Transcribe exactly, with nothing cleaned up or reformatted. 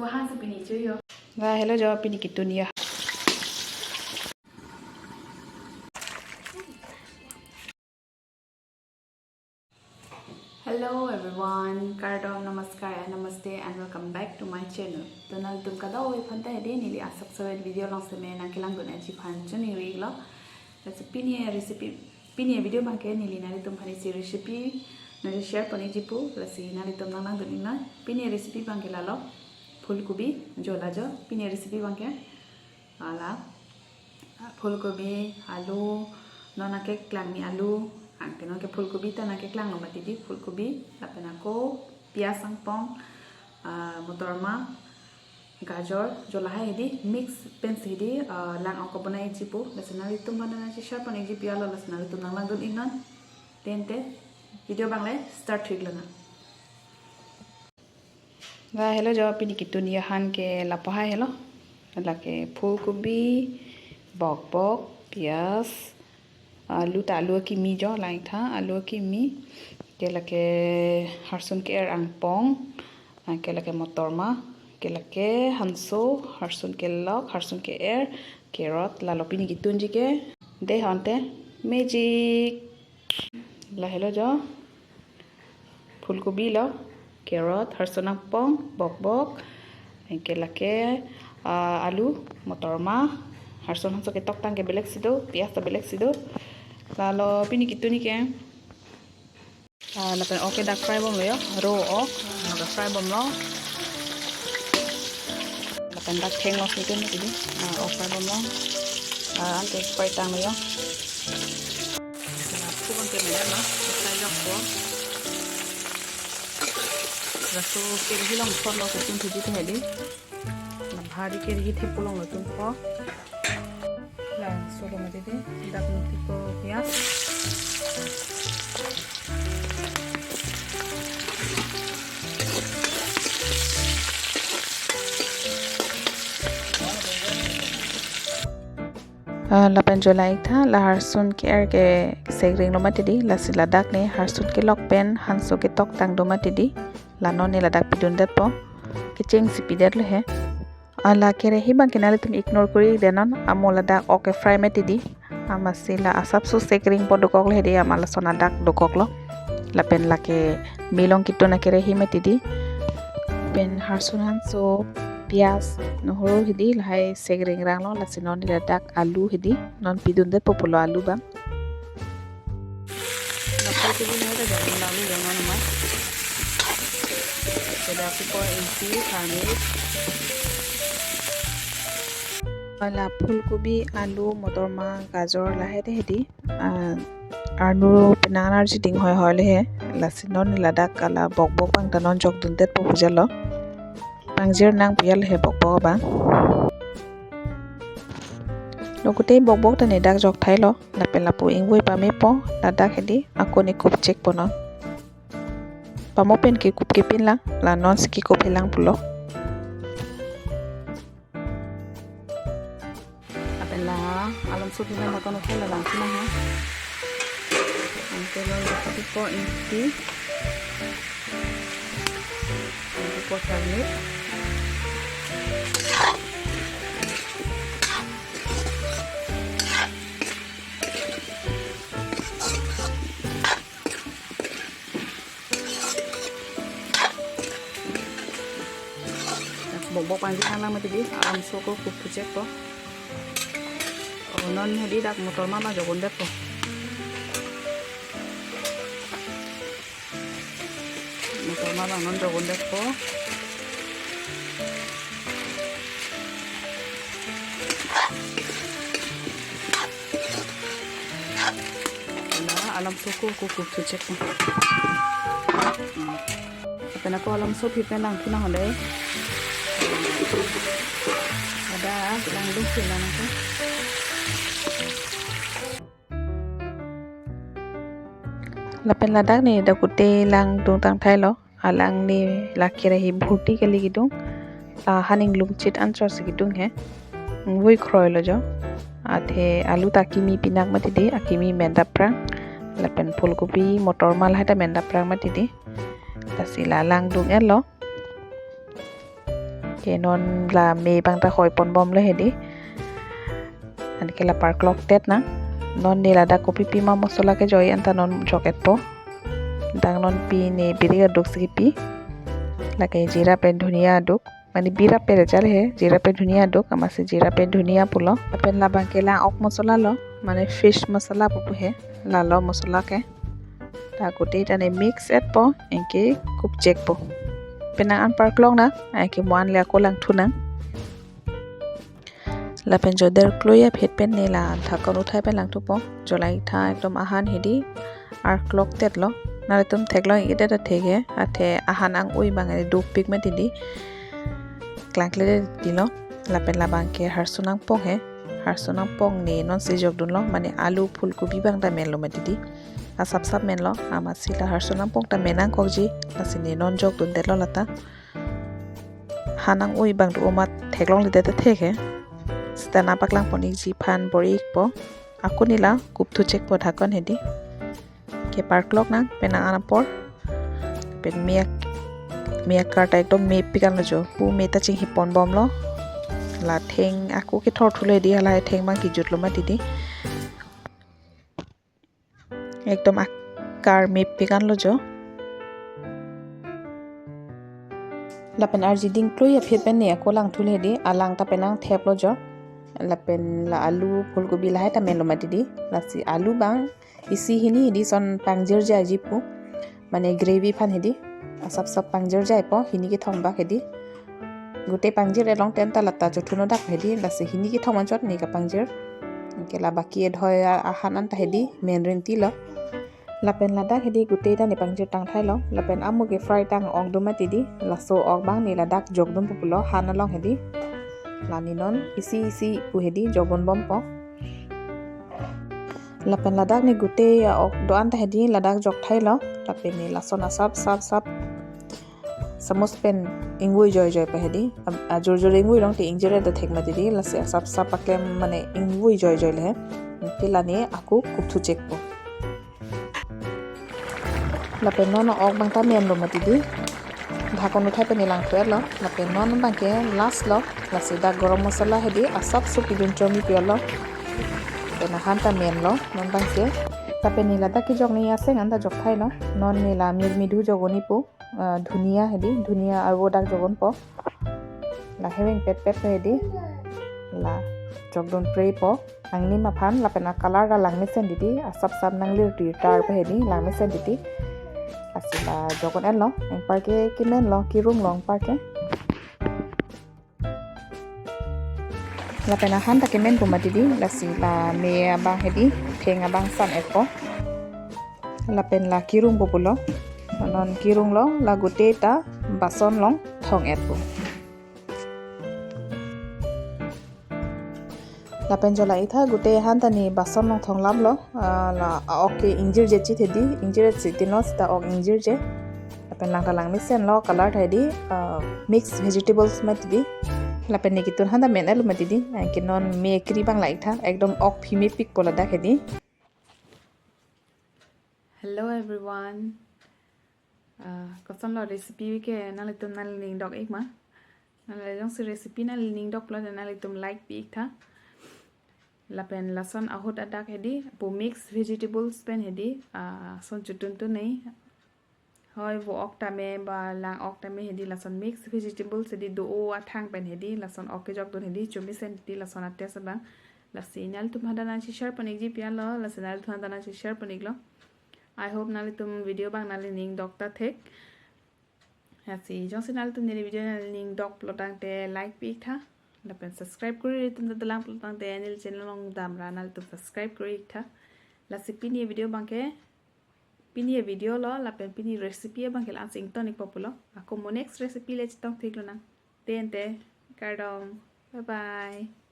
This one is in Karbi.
Hansi pini cho yo. Lahelo jo pini kitun ya. Hello everyone, kardom, namaskar and namaste and welcome back to my channel. To nangtum kadokave aphan ta hedi neli asap savet video along seme nangkelangdun-etji aphan choningri-iklo. Lasi pini recipe, pini video abangke neli nanglitum aphan isi recipe neli share pon-ikji pu, lasi nanglitum nanglangdun-iknon. Pini recipe abangke lalo, phulkobi, jo la jo pini recipe abangke. Hala, ah, phulkobi, alu, non nangkeklang ni alu, angke non ke phulkobi ta nangkeklang lo mati di, phulkobi, lapen ako, piyaj angpong, ah, motorma, gajor, jo lahai hedi, mix pensi hedi, ah, lang-ok bonai-ikji pu, lasi nanglitum aphan nangji share pon-ikji pu alo, lasi nanglitum nanglangdun-iknon. Tangte, video abang le start thu-iklo nang. Lahelo jo pini kitun ya han ke lapu hai helo. Lake phulkobi, bokbok, piyaj, alu ta alu akimi jo lang tha, alu akimi. Ke lake harsun ke-er angpong, ah, ke lake motorma, ke lake hanso, harsun kelok, harsun ke-er, carrot, lalo pini kitunji ke. De hon te magic. Lahelo jo. Phulkobi lo, carrot, harsun angpong, bokbok, anke lake, ah, alu, motorma, harsun hanso ketoktang ke belek si do, piyaj ta belek si do. Lalo pini kitun ni ke, ah, lapen ok ke dak fry bomlo yo, raw ok, ah, dak fry bomlo. Lapen dak thenglo si tun ni tidi, ah, ok fry bomlo. Ah, anke fry tanglo yo. Lapu abangke mena ma, sai jok po. Laso kerahi along thotlo kutun thuji ta hedi. La bhari kerahi thepo along lo tunpo. Laso lo mati di, dak nangpipo piyaj. Ah, lapen jo la-ik tha, la harsun ke-er ke segring lo mati di, lasi ladak ne harsun kelok pen hanso ketoktang do mati di, la non ne ladak pidundetpo, kechengsi pidetlo he. Ah, la kerahi abangke nanglitum ignore kori-ikdet non, amo ladak ok ke fry mati di, amatsi la asapso segring po dokoklo he di, ama lason adak dokoklo, lapen lake milong kitun akerahi mati di, pen harsun hanso, piyaj, nohoro hedi lahai segring ranglo, lasi non ne ladak alu hedi, non pidundetpo pulo alu abang. Lapu tu punya ada jadi lalu jangan mas. Jadi aku po isi kami. La phulkobi, alu, motorma, gajor lahai te hedi. Ah, arnu penang arji ding hoi hoi le he. Lasi non ne ladak kala bokbok abang ta non jokdundetpo pu jalo. Pangjir nang pu jalo he bokbok abang. Lokute bokbok ta ne dak jok thailo. Lapen lapu ingvoi pamepo, ladak hedi, ako ne kup chekpo non. Pamo pen kekup kepin lang, la non si kekup helang pulo. Lapen la alam sup hilang makan oke la lang sina ha. Anke lo la sup po inti. Anke po turnip. Bokbok panji hang lang mati di, alam sup ko kup kuchek ko. Oh, non hedi dak motorma abang jokdundetpo. Motorma abang non jokdundetpo. Nah, alam sup ko kup kuchek ko. Hmm. Lapen ako alam sup pen lang thu nang hon dei. Ada langdung si lang ko. Lapen ladak ne dakute langdung tang thailo. Alang ne la kerahi bhurti kali kedung. La haning lungchit anchot si kedung he. Ingvoi kroilo jo. Athe alu ta akimi pinak mati di, akimi mendaprang. Lapen phulkobi, motorma lahai ta mendaprang mati di. Lasi la langdung-etlo. Ke non la me abang ta hoi pon bomlo hedi. Anke la parklok tet nang. Non ne ladak kopi pima mosola kejoi anta non jok etpo. Dang non pi ne birik aduk si kipi. Lake jira pen dhunia aduk. Mane birik pen rejal he, jira pen dhunia aduk, amatsi jira pen dhunia pulo. Lapen labang ke lang ok mosola lo, mane fish masala pupu he, lalo mosola ke. Ta kute ta ne mix etpo, anke kup chekpo. Penang an parklok nang, anke mo-an le ako langthu nang. Lapen jo der klui aphi pen ne la dhakon uthai pen langthupo. Jo la itha ekdom ahan hedi arklok tetlo. Nangtum theklong-ik det ta thek he. Athe ahan ang-ui abang hedi dopik mati di. Klangkle det tilo. Lapen labang ke harsun angpong he. Harsun angpong ne non si jokdunlo. Mane alu phulkobi abang ta menlo mati di. Asapsap menlo. Amatsi la harsun angpong ta men nangkokji. Lasi ne non jokdun detlo lata. Han ang-ui abang do amat theklongle det ta thek he. Seta nangpaklang pon-ikji aphan bor-ikpo. Ako ne la kupthu chekpo dhakon hedi. Ke parklok nang penang an apor. Pen me ak-, me akar ta ekdom mepik anlo jo. Pu me ta chinghi pon bomlo. La theng ako kethorthulo hedi, hala theng abang kejutlo mati di. Ekdom akar mepik anlo jo. Lapen arji ding klui aphi pen ne ako langthu le hedi, alang ta penang theplo jo. Lapen la alu phulkobi lahai ta menlo mati di. Lasi alu abang isi hini hedi son pangjirje aji pu. Mane gravy aphan hedi. Asapsap pangjirjaipo hini kethom bak hedi. Gute pangjir elong ten ta lata chothun odak hedi, lasi hini kethom anchot ne kapangjir. Anke la baki edhoi a-, ahan anta hedi, men rinti lo. Lapen ladak hedi gute ta ne pangjir tangthailo. Lapen amo ke fry tang ok do mati di. Laso ok abang ne ladak jokdun pupulo han along hedi. La ne non isi isi pu hedi jokdun bompo. Lapen ladak ne gute a-ok do-an ta hedi ladak jokthailo. Lapen ne lason asapsap sap samus pen ingvui joijoi pa hedi. A-, ajur jur ingvui longte ingjir det ta thek mati di, lasi asapsap paklem mane ingvui joijoi le he. Te la ne ako kupthu chekpo. Lapen non ok abang ta menlo mati di. Dhakon uthai pen ne langthu etlo. Lapen non abang ke last lo. Lasi dak garam masala hedi asapso pidun chomi piolo. Lapen ahan ta menlo non abang ke. Lapen ne ladak kejok ne aseng an ta jokthailo. Non ne la mir midhu jokdun-ikpo. Ah, dhunia hedi, dhunia arvo dak jokdunpo. La heveng petpet hedi. La jokdun prepo. Angnim aphan lapen a-color ta langmesen titi. Asapsap nanglir tir tar pe hedi, langmesen titi. Lasi la jokdun etlo. Anparke kemenlo, kirunglo anparke. Lapen ahan ta kemenpo mati di, lasi la me abang hedi, theng abang san etpo. Lapen la kirungpo pulo. Non kirunglo, la gute ta bason along thong etpo. Lapen jo la itha gute ahan ta ne bason along thong laplo, ah, la a-ok ke ingjirje chit hedi, ingjirje chit tino seta ok ingjirje. Lapen lang ta langmesenlo, color ta hedi, ah, mix vegetables mati di. Lapen ne ketun ahan ta men etlo mati di. Anke non me kri abang la itha, ekdom ok phi mepikpo ladak hedi. Hello everyone. Ah, kosonlo recipe ke nanglitum nangning dok-ik ma? Nangli jongsi recipe nangning doklo, nanglitum like pi-ik tha. Lapen lason ahut adak hedi, pu mix vegetables pen hedi, ah, son chotun tun nei. Hoi vo ok tame ba lang ok tame hedi lason mix vegetables hedi do-o athang pen hedi lason ok kejokdun hedi chomisen hedi lason a-taste abang. Lasi nanglitum hadak nangsi share pon-ikji pialo, lasi nanglitum hadak nangsi share pon-iklo. I hope nanglitum video abang nanglining dok ta thek. Lasi jongsi nanglitum neli video nanglining dok pulo tangte like pi-ik tha. Lapen subscribe kuri ilitum ta dolang pulo tangte neli channel along damra nanglitum subscribe kuri-ik tha. Lasi pini video abang ke, pini video lo, lapen pini recipe abang ke la-ansi ington-ikpo pulo. Ako mo next recipe le chetong thik lonang. Te ante, kardom. Bye bye.